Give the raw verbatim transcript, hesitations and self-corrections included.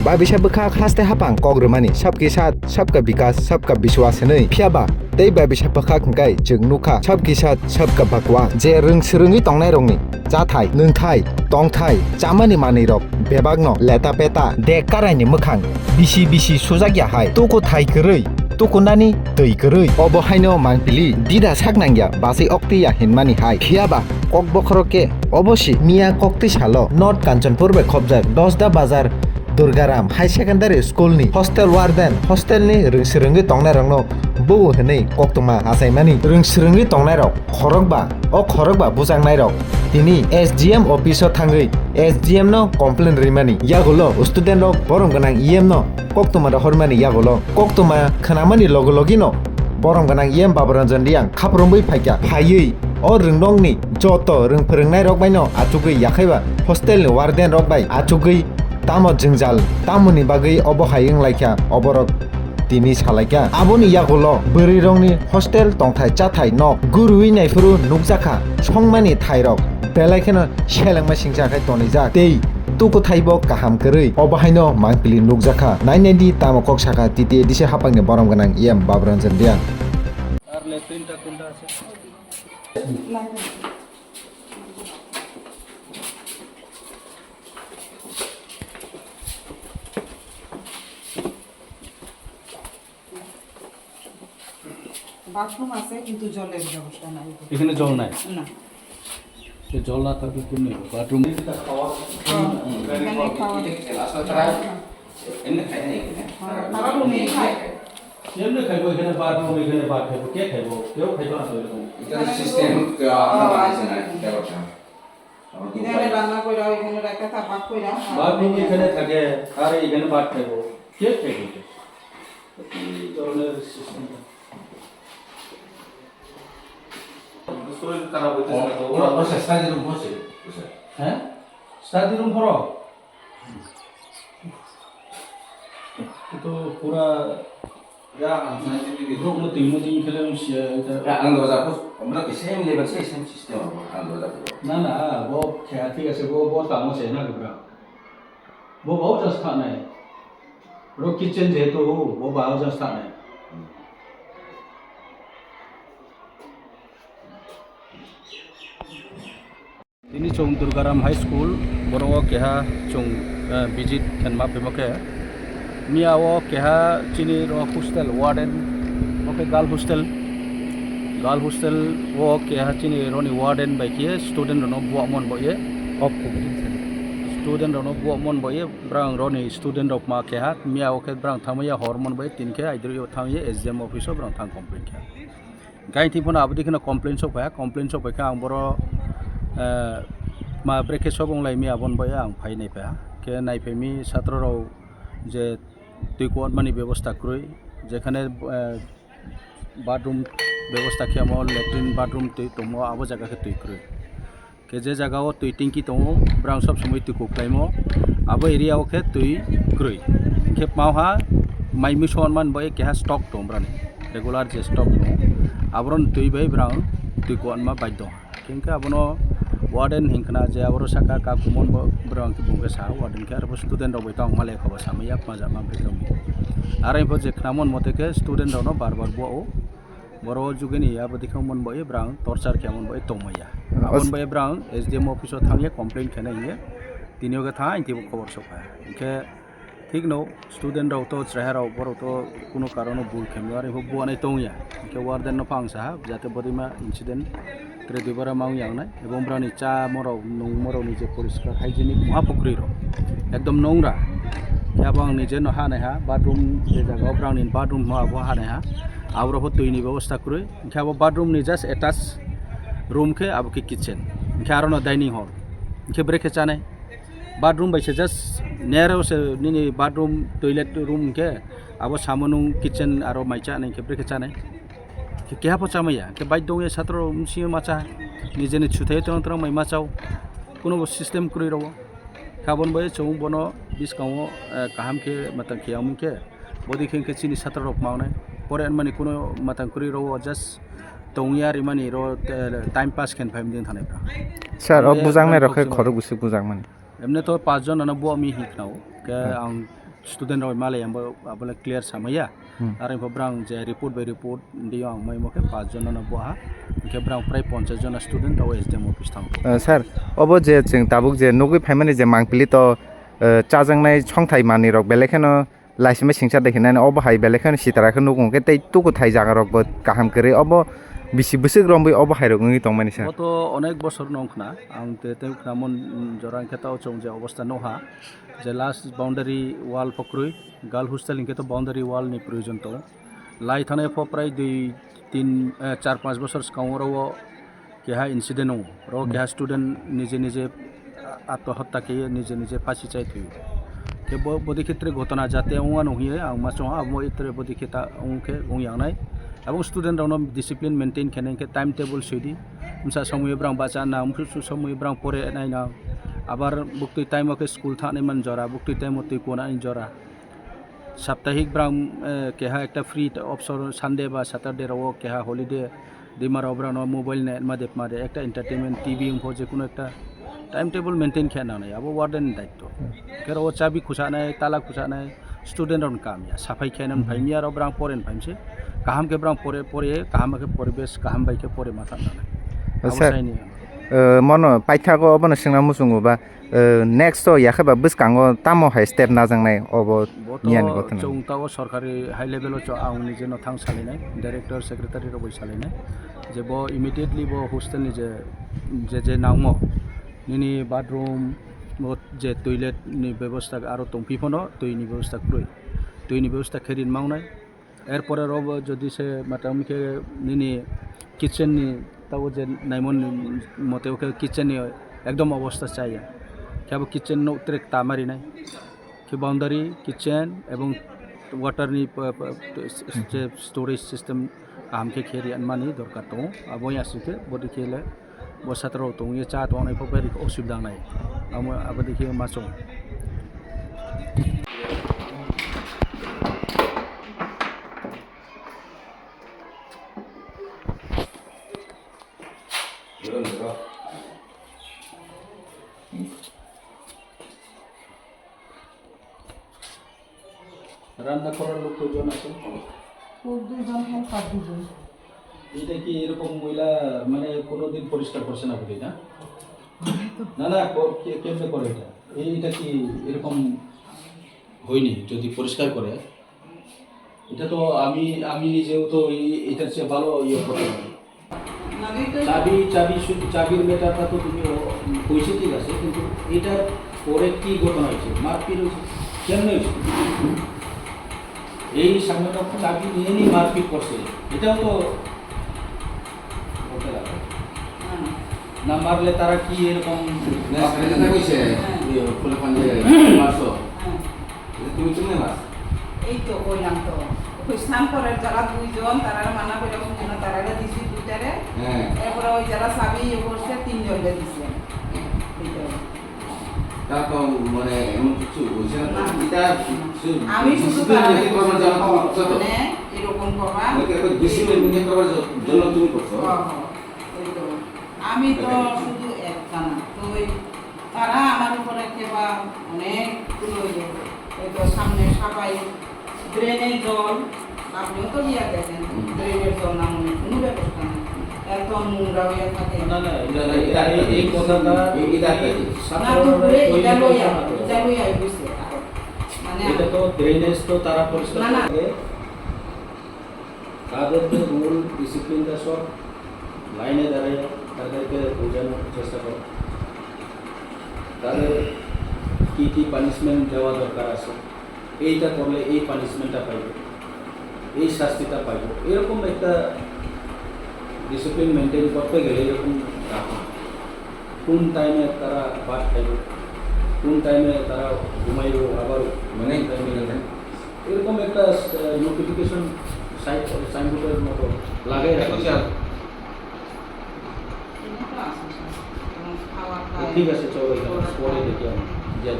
Babisa bwkhak haste haphang kok rwmani, sabki sat, sabka bikas, sabka biswas hinwi. Phiyaba tei babisa bwkhak hwnkhe chwng nukha, sabki sat, sabka bakwa. Je rwng swrwngwi tongnairokni chathai, nwngthai, tongthai, chamani manwirok bebakno leta peta, dek karaini mwkhang bisi bisi sujak ya hai, tuku thai kwrwi, tukunani twi kwrwi. Obo haino mangpili dida sak nangya, basai okti ya hinmani hai. Phiyaba kok bokhorok khe obo si miya koktwi salo North Kanchanpur bai khopjak Dosda Bazar Durgaram High Secondary School ni hostel warden, hostel ni rwng swrwngwi tongnairokno buo hwnwi koktwma achaimani. Rwng swrwngwi tongnairok khorokba, o khorokba bujaknairok tini S D M office o thangwi S D M no complain rimani. Yagulo student rok borom gwnang E M no koktwma rohormani yagulo koktwma khwnamani logo logino borom gwnang E M Baburanjan Reang khaprwngwi phaikha. Phaiwi o rwngnokni joto rwng phwrwngnairok baino achugwi yakhaiba hostel ni warden rok bai achugwi tamo jwngjal, tamoni bagwi obo hai wnglaikha, oborok tini salaikha. Aboni yagulo bwrwirokni hostel tongthai chathai nok gurui naiphuru nukjakha, songmani thairok belai kheno selengma singsa khai tonijak tei tukuthaibo kaham kwrwi. Obo haino mangpili nukjakha. Nai nai di tamo kok sakha T T A D C haphangni borom gwnang E M Baburanjan Reang. Bathroom আছে, কিন্তু জলের ব্যবস্থা নাই। এখানে জল নাই? না। তো জল না থাকলে কেমনে হবে? বাথরুম। হ্যাঁ, এখানে খাওয়া। এমনি খায় না এখানে? হ্যাঁ, তারা রুমেই খায়। এমনি খাইবো, এখানে বাথরুম, এখানে ভাত খাইবো। কে খাইবো? কেউ খাইতো না তো এরকম। এটা তো সিস্টেম, আহ, আমরা বানাইছি না, ব্যবস্থা। এখানে রান্না কইরা, ওইখানে রাখা থাক, ভাগ কইরা। বাথরুম এখানে থাকে, আর এখানে ভাত খাইবো। কে খাইবো এটা? এই ধরনের সিস্টেমটা। শরীর খারাপ হইতেছে না তো? ওরা, ওরা স্টাডি রুম করছে, স্যার। হ্যাঁ? স্টাডি রুম করো? তো পুরা Ya, ang sana sini gitu. Bro, no twi mo twi kheleng sia ita. Ya, ang doja pus, mano ke same level se same system abo, ang doja pus. Na, na, bo khe thik ase, bo, bo tamo se na bra. Bo, bo just thak nai. Bro, kitchen jehetu, bo, bo just thak nai. Tini chwng Durgaram High School, borok o keha chwng, eh, visit khenma phaimo khe, miya o keha chini ro hostel warden, bo khe girl hostel, girl hostel o keha chini roni warden bai khe student rokno buak mon bo ye, student rokno buak mon bo ye, brang roni student rok ma keha miya o khe brang thangma ya hor mon bo ye, tin khe aidrwi o thang ye S D M office o brang thang complain khe. Gaithing phano aboni kheno complain sok phaiya, complain sok phaikha ang boro, eh, ma brekhe sok wng lai mi aboni bai ang phai nai phaiha. Khe nai phai mi satro rok je twi kuatmani bebosta kwrwi, jekhane, eh, bathroom bebosta khe amo, latrine bathroom twi tongmo abo jaga khe twi kwrwi. Khe je jaga o twi tingki tongo, brang sob somoi twi kuk khlaimo, abo area o khe twi kwrwi. Khe pao ha mai mui son man bai keha stock tong brani, regular je stock tong, aboroni twi bai brang twi kuanma baidho. Khe hwnkhe abono warden hinkhna je aboro saka kakumon bo brang khe bungkhe sa warden khe aro student rok bai tong male khobo samaya majama bai tong. Aro info je khnamon mote khe student rokno bar bar bo o Boro jugini abo dikhe mon bai brang torchar khe mon bai tongmaya. Abon bai brang S D M office o thangya complain khena hiye. Tini oge tha ang tibo khobor sokha. Hinkhe thik no student rok to chwraha rok borok to kuno karono bul khe maya aro buanai tongya. Hinkhe warden no phang saha jate bodima incident tre dui bara mang yang nai. Ebong brani cha morok nung morok ni je poriskar hygienic moha pukri rok ekdom nongra. Khe abo ang nije no ha nai ha bathroom je jaga o brang ni bathroom mo abo ha nai ha. Aborok bo twi ni bebosta kwrwi. Hinkhe abo bathroom ni just attach room khe abo khe kitchen. Hinkhe aro no dining hall. Hinkhe bwrwi khe chanai. Bathroom bai se just narrow se nini bathroom toilet room hinkhe abo samo nung kitchen aro mai chanai hinkhe bwrwi khe chanai. Hinkhe keha pho chamaya. Hinkhe bai dongya satro msio macha. Nijeni suthai tong tong mai machao. Kuno bo system kwrwi rwo. Khabon bai chwng bono bwskango, eh, kaham khe matang khe amung khe. Bodi khe hinkhe chini satro rok mangnai. Pore ani mani kuno matang kwrwi rwo just tongya rimani ro, eh, time pass khen phaimjeng thanai pra. Sir, o bujaknai rok khe khorok bwswk bujakmani. Emne to pach jon ano bo ami hinkhnao. Khe ang Student rok malai ang bo, abo le clear samaya. Hmm. Aro pho brang je report by report diyo ang maimo khe paanch jona no boha. Hingke brang prai ponchash jona student rok S D M office thango. Eh, sir, obo je chwng tabuk je nugwi phaimani je mangpili to, eh, chajaknai songthai manwi rok belai kheno laisima singsa de hinani obo hai belai kheno sitara khe nugo hwnkhe tei tukuthai jaga rok bo kaham kwrwi obo bisi bwswk romwi obo hai rok wngwi tongmani sir. Bo to onek bosor no wngkhna ang te, te khna mon jora hwnkhe ta o chwng je obostha nokha. Je last boundary wall pho kwrwi, girl hostel hingke to boundary wall ni proyojon tongo. Lai thanai pho prai dui, tin, eh, char panch bosor swkango oro o keha incident tongo. Oro o keha student nije nije atmahatta khe nije nije phasi chai thwi. Khe bo, bodi khe tre ghotona jate wngya nw hwnwi ang ma chong abo tre bodi khe ta wng khe wng yang nai. Abo student rok no discipline maintain khe nai khe time table swi di. Msa somoi brang bacha na, msa somoi brang pore nai na. Abar buktui time o khe school thani man jora, buktui time o twi kona ni jora. Saptahik brang, eh, keha ekta free option Sunday ba Saturday rok o keha holiday. Dima rok brang no mobile nai ma de ma de ekta entertainment T V wng pho je kuno ekta time table maintain khe nang nai. Abo warden ni daityo. Khe ro o chabi khusa nai, tala khusa nai, student rok ni kam ya. Saphai khe nang phai miya rok brang pore ni phai se. Kaham khe brang pore, pore, kaham khe poribesh, kaham bai khe pore ma thang nai. Abo sir, sai ni. Eh, mono paithago obono swngna muchungo ba, eh, next o yakhe ba bwskango tamo hai step najaknai obo bo to niyani gotona. Chwng tao sorkari high level o cho ang nije no thang salinai, director, secretary rok bai salinai, je bo immediately bo hostel ni je, je, je nangmo nini bathroom bo je toilet ni bebosta aro tongpi phano twi ni bebosta kwrwi, twi ni bebosta khe rin mangnai. Erpore oro bo jodi se matang khe nini kitchen ni tabo je naimon ni mote o khe kitchen ni ekdom obostha chaya. Khe abo kitchen no trek ta marinai. Khe boundary, kitchen ebong water ni pa, pa, je storage system kaham khe khe ri mani dorkar tongo. Abo ya sing khe bodi khe le Bo satro tong ye cha tong nai pok bai osubida nai. Amo abo dikhe ma chong. রান্না করার লোক কয়জন আছে? কুক দুইজন, হেল্পার দুইজন। এটা কি এরকম ময়লা, মানে, কোনোদিন পরিষ্কার করছে না বুঝি না? না, না, ক-, কে-, কেমনে করে এটা? এই, এটা কি এরকম হয়নি? যদি পরিষ্কার করে, এটা তো আমি, আমি নিজেও তো এই, এটার চেয়ে ভালো ইয়ে করতে পারি। চাবি, চাবি শুধু, চাবির ম্যাটারটা তো তুমি ও, কইছো ঠিক আছে, কিন্তু এটার পরে কি ঘটনা হয়েছে? মারপিট হয়েছে, কেমনে হয়েছে? এই সামান্য চাবি নিয়ে নিয়ে মারপিট করছে, এটাও তো বলতে লাগে। হুম। না মারলে তারা কি এরকম না, সেটা তো কইছে, হ্যাঁ। ইয়ে, ফুলে ফান্দে মারছো। হ্যাঁ। তুমি চিনলে না? এই তো কইলাম তো। ওই স্নান করার যারা দুইজন, তারা মানা করে, ওই জন্য তারা দিছি দুইটারে। হ্যাঁ। এরপরে ওই যারা চাবি ইয়ে করছে, তিনজনকে দিছে। হ্যাঁ। এই তো। তা তো মানে এমন কিছু হয়েছে না তো। না। এটা শুধু আমি শুধু discipline তারা maintain করার জন্য তুমি করছো তো? মানে এরকম করা। মানে এটা discipline maintain করার জ-, জন্য তুমি করছো? হ্যাঁ, হ্যাঁ। ওই তো। আমি তো এটা কি? শুধু একটা না। তো ওই তারা আমার উপরে একটা বা অনেকগুলো ইয়ে, এই তো সামনে সবাই ড্রেনের জল, আপনিও তো নিয়ে গেছেন, হুম। ড্রেনের জল না মনে কোনো ব্যবস্থা নেই, এত নোংরা হয়ে থাকে। না, না, এটা, এটা, এই, এই কথাটা এই, এটা একটা জিনিস। না, তো ঘুরে এটা লইয়া, এটা লইয়া হয়েছে। মানে এটা তো ড্রেনেজ তো তারা পরিষ্কার না, না। করে। তাদের যে রুল ডিসিপ্লিনটা সব লাইনে দাঁড়িয়ে তাদেরকে বোঝানোর চেষ্টা করো, তাদের কি কি পানিশমেন্ট দেওয়া দরকার আছে, এইটা করলে এই পানিশমেন্টটা পাইবে, এই শাস্তিটা পাইবে, এরকম একটা ডিসিপ্লিন মেনটেন করতে গেলে এরকম রাখা। কোন টাইমে তারা ভাত খাইবে, কোন টাইমে তারা ঘুমাইবে, আবার মানে কোন টাইমে এরকম একটা, আহ, নোটিফিকেশন সাইট, সাইনবোর্ডের মতো লাগাই রাখা। আচ্ছা। ঠিক আছে, চলো, এখানে পরে দেখি আমি, যাই।